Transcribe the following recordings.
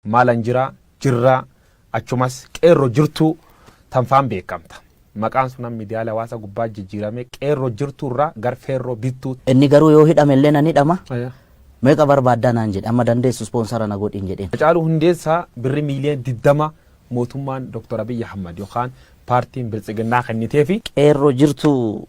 Maalan jira, jirra, achumas qeerro jirtuu tanfaan beekamta. Maqaan sunan miidiyaalee hawaasa gubbaa jijjiirame qeerroo jirtuu irraa gar feerroo bittuu. Inni garuu yoo hidhame illee nan hidhama. Meeqa barbaaddaa naan jedhe, amma dandeessu ispoonsara na godhin jedheen. Hacaaluu Hundeessaa birri miiliyoona 20 mootummaan Dr. Abiy Ahmad yookaan paartiin Biltsiginnaa kenniteefi. Qeerroo jirtuu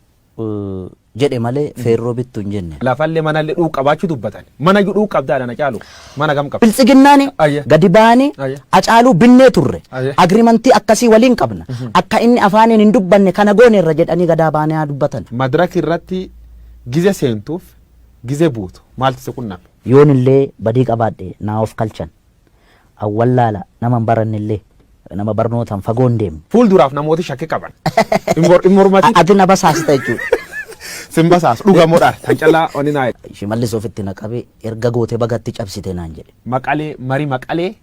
jedhe malee feerroo bittu hin jenne. Lafallee manallee dhuu qabaachuu dubbatan. Mana iyyuu dhuu qabdaadha na caalu. Mana gam qabda? Biltsiginnaani gadi ba'anii Hacaaluu binnee turre. Agrimantii akkasii waliin qabna. Akka inni afaaniin hin dubbanne kana gooneerra jedhanii gadaa ba'anii haa dubbatan. Madraki irratti gize seentuuf gize buutu maaltu si qunname? Yoon illee badii qabaadhe naa of kalchan. An wallaala nama hin baranne illee nama barnootaan fagoo hin deemne. Fuulduraaf namooti shakki qaban. Hin mormatin. Ati na basaasta jechuudha. Sin basaasu dhugamoodhaan kan callaa oni naa. Shimallis ofitti na qabee erga goote bagatti cabsite naan jedhe. Maqalee marii Maqalee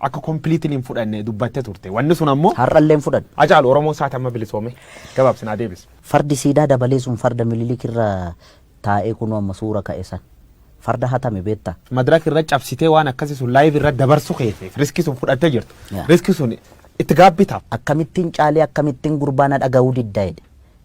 akka completely hin fudhanne dubbatte turte. Wanni sun ammoo. Har'allee hin fudhanne. Hacaalu Oromoon saati amma bilisoome gabaabsinaa deebisi. Fardi siidaa dabalee sun farda Mililik irra taa'ee kunoo amma suura ka'e san. Farda hatame beektaa? Madraka irra cabsitee waan akkasii sun live irra dabarsu keetiif riskii sun fudhattee jirtu. Riskii sun itti gaabbitaaf. Akkamittiin Caalii akkamittiin gurbaa na dhaga'uu didda jedhe.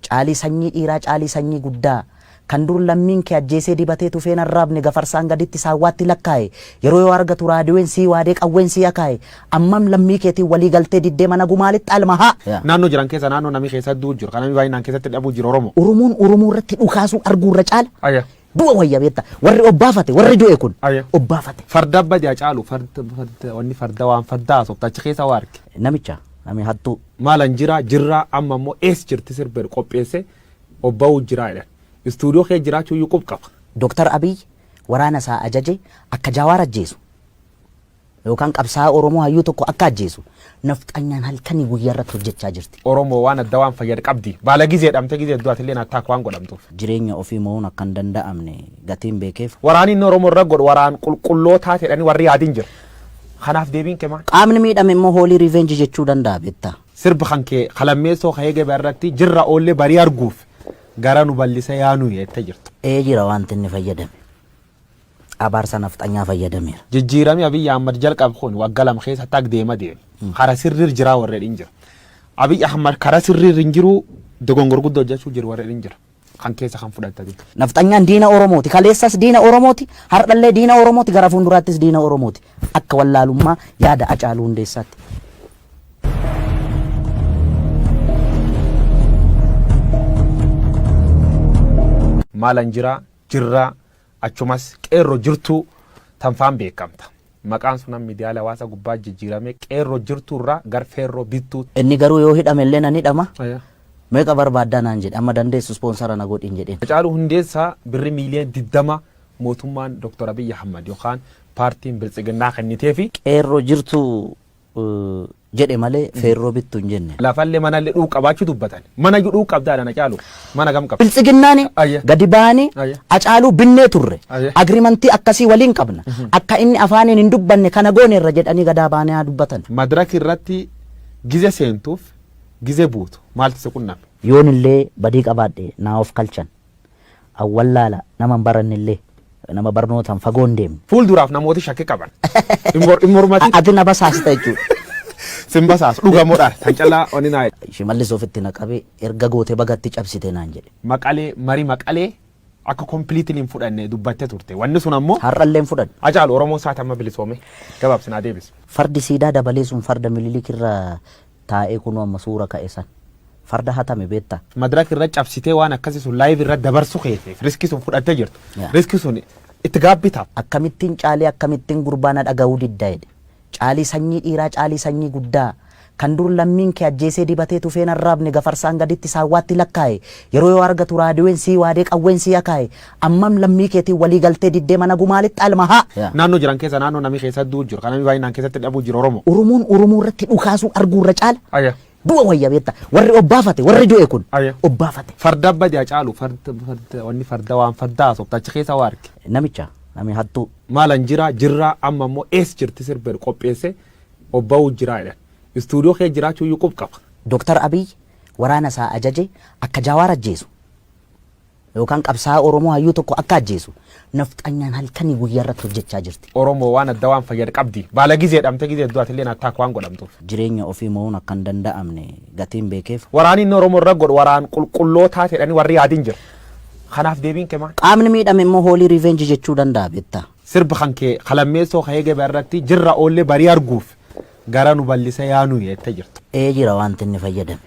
Caalii sanyii dhiiraa Caalii sanyii guddaa kan dur lammiin kee ajjeesee dibatee tufee hin arraabne gafarsaan gaditti saawwaatti lakkaa'e yeroo yoo argatu raadiyoon sii waadee qawween sii akaa'e ammam lammii keetiin walii galtee diddee mana gumaalitti alma haa. Naannoo jiran keessa naannoo namni keessa du'u jiru kan namni baay'inaan keessatti dhabuu jiru Oromoo. Oromoon Oromoo irratti dhukaasuu arguu irra caala du'a wayya beekta. Warri obbaafate warri du'e kun obbaafate. Farda badi Hacaalu farda farda wanni farda waan farda haasofta achi keessa waa arge. Namicha nami hattuu. Maalan jira jirraa amma immoo ees jirti sirba jedhu qopheesse obba'uu jiraa jedhan. Istuudiyoo kee jiraachuu iyyuu qub qaba. Doktar Abiy waraana isaa ajaje akka Jawaar ajjeesu yookaan qabsaa'aa Oromoo hayyuu tokko akka ajjeesu nafxanyaan halkanii guyyaa irratti hojjechaa jirti. Oromoo waan adda waan fayyad qabdi. Baala gizee dhamte gizee du'atillee atilleen attack waan godhamtuuf. Jireenya ofii mo'uun akka hin danda'amne gatiin beekeef. Waraanni inni Oromoo irra godhu waraan qulqullootaa jedhanii warri yaadin jira. Kanaaf deebiin kee maal? Qaamni miidhame immoo hoolii revenge jechuu danda'a beektaa. Sirba kan kee ka lammeessoo ka eegee irratti jirra oollee barii arguuf gara nu ballisa yaa nuyi jette jirta. Ee jira wanti inni fayyadame. Abaarsa nafxanyaa fayyadameera. Jijjiirami Abiy Ahmad jalqabe kun wagga 2 keessa tag deema deeme. Kara sirriir jiraa warra jedhin jira. Abiy Ahmad kara sirriir hin jiru dogongor guddaa hojjechuu jiru warra jedhin jira. Kan keessa kan fudhattati. Nafxanyaan diina Oromooti. Kaleessas diina Oromooti. Har'allee diina Oromooti. Gara fuulduraattis diina Oromooti. Akka wallaalummaa yaada Hacaaluu Hundeessaatti. Maalan jira jirraa achumas qeerro jirtuu tanfaan beekamta. Maqaan sunan miidiyaalee hawaasa gubbaa jijjiirame qeerroo jirtuu irraa gar feerroo bittuu. Inni garuu yoo hidhame illee nan hidhama. Meeqa barbaaddaa naan jedhe, amma dandeessu ispoonsara na godhin jedheen. Hacaaluu Hundeessaa birri miiliyoona 20 mootummaan Dr. Abiy Ahmad yookaan paartiin Biltsiginnaa kenniteefi. Qeerroo jirtuu jedhe malee feerroo bittu hin jenne. Lafallee manallee dhuu qabaachuu dubbatan. Mana iyyuu dhuu qabdaadha na caalu. Mana gam qabda? Biltsiginnaani gadi ba'anii Hacaaluu binnee turre. Agrimantii akkasii waliin qabna. Akka inni afaaniin hin dubbanne kana gooneerra jedhanii gadaa ba'anii haa dubbatan. Madraki irratti gize seentuuf gize buutu maaltu si qunname? Yoon illee badii qabaadhe naa of kalchan. An wallaala nama hin baranne illee nama barnootaan fagoo hin deemne. Fuulduraaf namooti shakki qaban. Hin mormatin. Ati na basaasta jechuudha. Sin basaasu dhugamoodhaan kan callaa oni naa. Shimallis ofitti na qabee erga goote bagatti cabsite naan jedhe. Maqalee marii Maqalee akka completely hin fudhanne dubbatte turte. Wanni sun ammoo. Har'allee hin fudhanne. Hacaalu Oromoon saati amma bilisoome gabaabsinaa deebisi. Fardi siidaa dabalee sun farda Mililik irra taa'ee kunoo amma suura ka'e san. Farda hatame beektaa? Madraka irra cabsitee waan akkasii sun live irra dabarsu keetiif riskii sun fudhattee jirtu. Riskii sun itti gaabbitaaf. Akkamittiin Caalii akkamittiin gurbaa na dhaga'uu didda jedhe. Caalii sanyii dhiiraa Caalii sanyii guddaa kan dur lammiin kee ajjeesee dibatee tufee hin arraabne gafarsaan gaditti saawwaatti lakkaa'e yeroo yoo argatu raadiyoon sii waadee qawween sii akaa'e ammam lammii keetiin walii galtee diddee mana gumaalitti alma haa. Naannoo jiran keessa naannoo namni keessa du'u jiru kan namni baay'inaan keessatti dhabuu jiru Oromoo. Oromoon Oromoo irratti dhukaasuu arguu irra caala du'a wayya beekta. Warri obbaafate warri du'e kun obbaafate. Farda badi Hacaalu farda farda wanni farda waan farda haasofta achi keessa waa arge. Namicha nami hattuu. Maalan jira jirraa amma immoo ees jirti sirba jedhu qopheesse obba'uu jiraa jedhan. Istuudiyoo kee jiraachuu iyyuu qub qaba. Doktar Abiy waraana isaa ajaje akka Jawaar ajjeesu. Yookaan qabsaa'aa Oromoo hayyuu tokko akka ajjeesu nafxanyaan halkanii guyyaa irratti hojjechaa jirti. Oromoo waan adda waan fayyad qabdi. Baala gizee dhamte gizee du'atillee attaak waan godhamtuuf. Jireenya ofii mo'uun akka hin danda'amne gatiin beekeef. Waraanni inni Oromoo irra godhu waraan qulqullootaa jedhanii warri yaadin jira. Kanaaf deebiin kee maal? Qaamni miidhame immoo holy revenge jechuu danda'a beektaa. Sirba kan kee kalammeessoo ka'ee gabaa irratti jirra oollee barii arguuf gara nu bal'ise yaanu jettee jirtu. Ee jira, wanti inni fayyadame.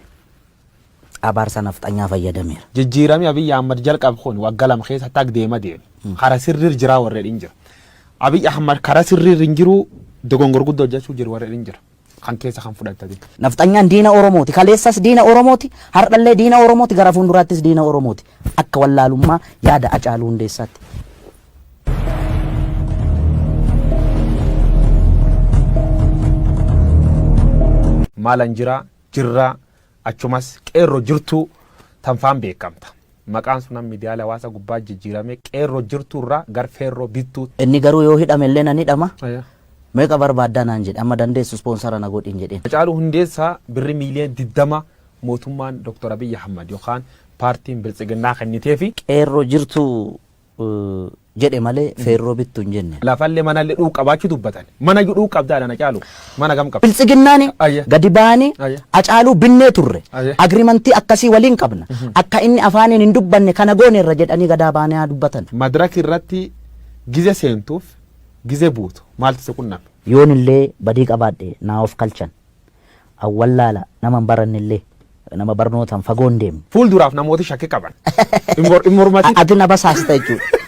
Abaarsa nafxanyaa fayyadameera. Jijjiiramni Abiyyi Ahmad jalqabe kun waggaa 2 keessa tag deema deeme. Kara sirriir jiraa warreen hin jira. Abiyyi Ahmad kara sirriir hin jiru, dogongor guddoo hojjechuu jiru warreen hin jira. Kan keessa kan fudhatanii. Nafxanyaan diina Oromooti. Kaleessas diina Oromooti. Har'allee diina Oromooti. Gara fuulduraattis diina Oromooti. Akka wallaalummaa yaada Hacaaluu Hundeessaatti. Maalan jiraa jirraa achumas qeerroo jirtuu tanfaan beekamta. Maqaan sun miidiyaalee hawaasa gubbaa jijjiirame qeerroo jirtuu irraa gar feerroo bittuu. Inni garuu yoo hidhame illee nan hidhama. Meeqa barbaaddaa naan jedhe, amma dandeessu sponsor na godhin jedheen. Hacaaluu Hundeessaa birri miiliyoona 20 mootummaan Dr. Abiyyi Ahmad yookaan paartiin Biltsiginnaa kenniteefi. Qeerroo jirtuu jedhe malee feerroo bittu hin jenne. Lafallee manallee dhuu qabaachuu dubbatan. Mana dhuu qabdaa na caalu. Mana gam qabda? Biltsiginnaan gadi ba'anii Hacaaluu binnee turre. Agreement akkasii waliin qabna. Akka inni afaaniin hin dubbanne kana gooneerra jedhanii gadaa ba'anii haa dubbatan. Madaraka irratti gize seentuuf gize buutu maaltu si qunname? Yoon illee badii qabaadhe naa of kalchan. Awwallaala nama hin baranne illee nama barnootaan fagoo hin deemne. Fuulduraaf namooti shakkii qaban. Hin mormatin. Ati na basaasta jechuudha.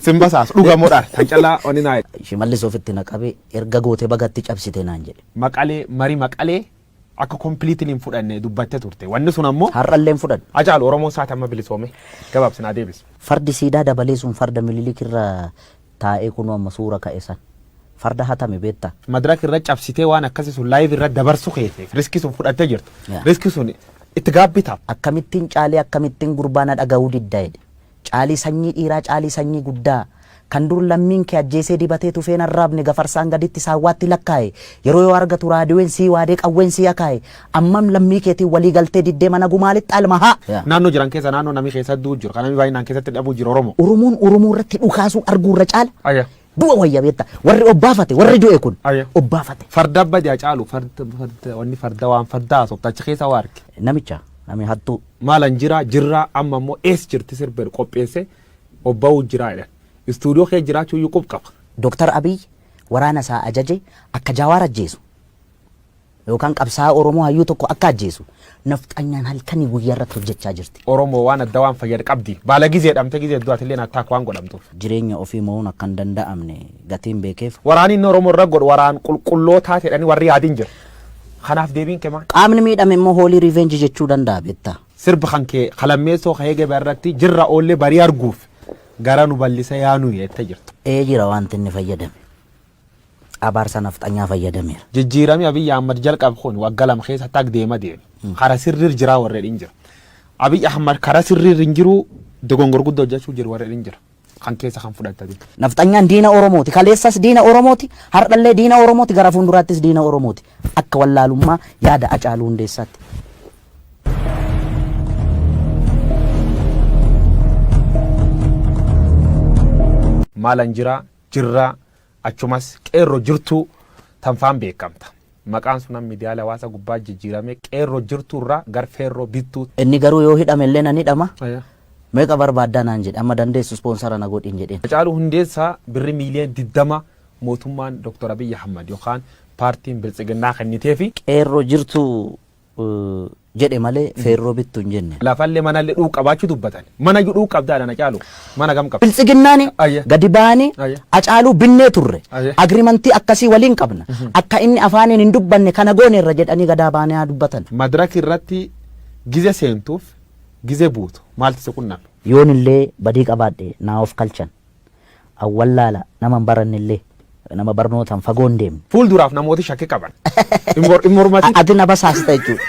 Sin basaasu dhugamoodhaan kan callaa oni naa. Shimallis ofitti na qabee erga goote bagatti cabsite naan jedhe. Maqalee marii Maqalee akka completely hin fudhanne dubbatte turte. Wanni sun ammoo. Har'allee hin fudhanne. Hacaalu Oromoon saati amma bilisoome gabaabsinaa deebisa. Fardi siidaa dabalee sun farda Mililik irra taa'ee kunoo amma suura ka'e san. Farda hatame beektaa? Madaraka irra cabsitee waan akkasii sun live irra dabarsu keete risk sun fudhattee jirtu. Risk sun itti gaabbitaaf. Akkamittiin caalii akkamittiin gurbaa na dhaga'uu didda jedhe. Caalii sanyii dhiiraa, caalii sanyii guddaa. Kan dur lammiin kee ajjeesee dibatee tufeen arraabne gafarsaan gaditti saawwaatti lakkaa'e. Yeroo yoo argatu raadiyoon sii waadee qawween sii akaa'e. Ammam lammii keetiin walii galtee diddee mana gumaalitti alma haa. Naannoo jiran keessa naannoo namni keessa du'u jiru kan namni baay'inaan keessatti dhabuu jiru Oromoo. Oromoon Oromoo irratti dhukaasuu arguu irra caala. Du'a wayya beektaa. Warri obbaafate, warri du'e kun obbaafate. Farda badi Hacaalu, farda farda wanni farda waan farda haasofta achi keessa waa arge. Namicha nami hattuu. Maalan jira jirraa amma immoo ees jirti sirba qopheesse obba'uu jiraa jedhan. Istuudiyoo kee jiraachuu iyyuu qub qaba. Dooktar Abiy waraana isaa ajaje akka Jawaar ajjeesu yookaan qabsaa'aa Oromoo hayyuu tokko akka ajjeesu nafxanyaan halkanii guyyaa irratti hojjechaa jirti. Oromoo waan adda waan fayyad qabdi. Baala gizee dhamte gizee du'atillee attaak waan godhamtuuf. Jireenya ofii mo'uun akka hin danda'amne gatiin beekeef. Waraanni inni Oromoo irra godhu waraan qulqullootaa jedhanii warri yaadin jira. Kanaaf deebiin kee maal? Qaamni miidhame immoo holy revenge jechuu danda'a beektaa. Sirba kan kee kalammeessoo ka'ee gabaa irratti jirra oollee barii arguuf gara nu bal'ise yaanu jettee jirtu. Ee jira, wanti inni fayyadame. Abaarsa nafxanyaa fayyadameera. Jijjiiramni Abiyyi Ahmad jalqabe kun waggaa 2 keessa tag deema deeme. Kara sirriir jiraa warreen hin jira. Abiyyi Ahmad kara sirriir hin jiru, dogongor guddoo hojjechuu jiru warreen hin jira. Kan keessa kan fudhatanii. Nafxanyaan diina Oromooti. Kaleessas diina Oromooti. Har'allee diina Oromooti. Gara fuulduraattis diina Oromooti. Akka wallaalummaa yaada Hacaaluu Hundeessaatti. Maalan jiraa jirraa achumas qeerroo jirtuu tanfaan beekamta. Maqaan sun miidiyaalee hawaasa gubbaa jijjiirame qeerroo jirtuu irraa gar feerroo bittuu. Inni garuu yoo hidhame illee nan hidhama. Meeqa barbaaddaa naan jedhe, amma dandeessu sponsor na godhin jedheen. Hacaaluu Hundeessaa birri miiliyoona 20 mootummaan Dr. Abiyyi Ahmad yookaan paartiin Biltsiginnaa kenniteefi. Qeerroo jirtuu jedhe malee feerroo bittu hin jenne. Lafallee manallee dhuu qabaachuu dubbatan. Mana dhuu qabdaa na caalu. Mana gam qabda? Biltsiginnaan gadi ba'anii Hacaaluu binnee turre. Agreement akkasii waliin qabna. Akka inni afaaniin hin dubbanne kana gooneerra jedhanii gadaa ba'anii haa dubbatan. Madaraka irratti gize seentuuf gize buutu maaltu si qunname? Yoon illee badii qabaadhe naa of kalchan. Awwallaala nama hin baranne illee nama barnootaan fagoo hin deemne. Fuulduraaf namooti shakkii qaban. Hin mormatin. Ati na basaasta jechuudha.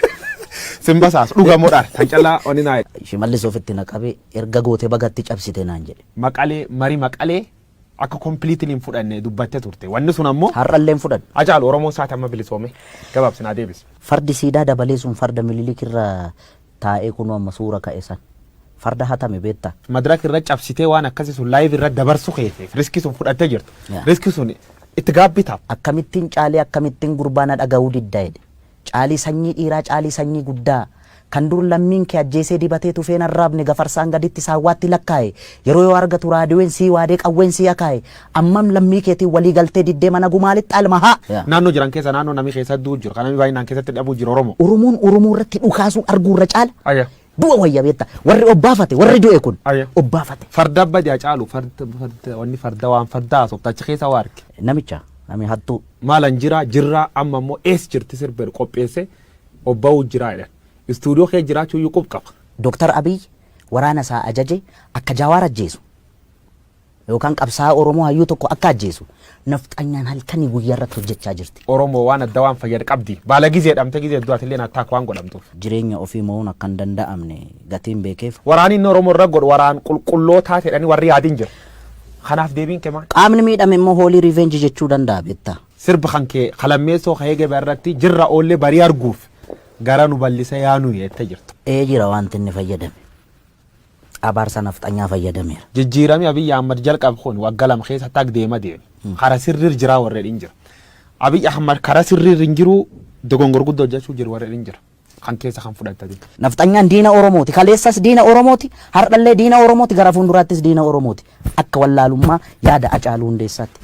Sin basaasu dhugamoodhaan kan callaa oni naa. Shimallis ofitti na qabee erga goote bagatti cabsite naan jedhe. Maqalee marii Maqalee akka completely hin fudhanne dubbatte turte. Wanni sun ammoo. Har'allee hin fudhanne. Hacaalu Oromoon saati amma bilisoome gabaabsinaa deebisa. Fardi siidaa dabalee sun farda Mililik irra taa'ee kunoo amma suura ka'e san. Farda hatame beektaa? Madaraka irra cabsitee waan akkasii sun live irra dabarsu keeteef risk sun fudhattee jirtu. Yaa. Risk sun itti gaabbitaaf. Akkamittiin caalii akkamittiin gurbaa na dhaga'uu didda jedhe. Caalii sanyii dhiiraa, caalii sanyii guddaa, kan dur lammiin kee ajjeesee dibatee tufeen arraabne gafarsaan gaditti saawwaatti lakkaa'e, yeroo yoo argatu raadiyoon sii waadee qawween sii akaa'e, ammam lammii keetiin walii galtee diddee mana gumaalitti alma haa. Naannoo jiran keessa naannoo namni keessa du'u jiru, kan namni baay'inaan keessatti dhabuu jiru Oromoo. Oromoon Oromoo irratti dhukaasuu arguu irra caala. Ayya. Du'a wayya beektaa, warri obbaafate, warri du'e kun Ayya. obbaafate. Farda badii caalu, farda farda, wanni farda waan farda haasofta achi keessa waa arge. Namicha nami hattuu. Maalan jira jirraa, amma immoo ees jirti sirba qopheesse obba'uu jira jedhan. Istuudiyoo kee jiraachuu iyyuu qub qaba. Dooktar Abiy waraana isaa ajaje akka Jawaar ajjeesu yookaan qabsaa'aa Oromoo hayyuu tokko akka ajjeesu nafxanyaan halkanii guyyaa irratti hojjechaa jirti. Oromoo waan adda waan fayyada qabdi. Baala gizee dhamte gizee du'atillee attaak waan godhamtuuf. Jireenya ofii mo'uun akka hin danda'amne gatiin beekeef. Waraanni inni Oromoo irra godhu waraan qulqullootaa jedhanii warri yaadin jira. Kanaaf deebiin kee maal? Qaamni miidhame immoo holy revenge jechuu danda'a beektaa. Sirba kan kee kalammeessoo ka'ee gaba irratti jirra oollee barii arguuf gara nu bal'ise yaanu jettee jirtu. Ee, jira, wanti inni fayyadame. Abaarsa nafxanyaa fayyadameera. Jijjiiramni Abiyyi Ahmad jalqabe kun waggaa 2 keessa tag deema deeme. Kara sirriir jiraa warreen hin jira. Abiyyi Ahmad kara sirriir hin jiru, dogongor guddoo hojjechuu jiru warreen hin jira. Kan keessa kan fudhatanii. Nafxanyaan diina Oromooti. Kaleessas diina Oromooti. Har'allee diina Oromooti. Gara fuulduraattis diina Oromooti. Akka wallaalummaa yaada Acaaluu Hundeessaatti.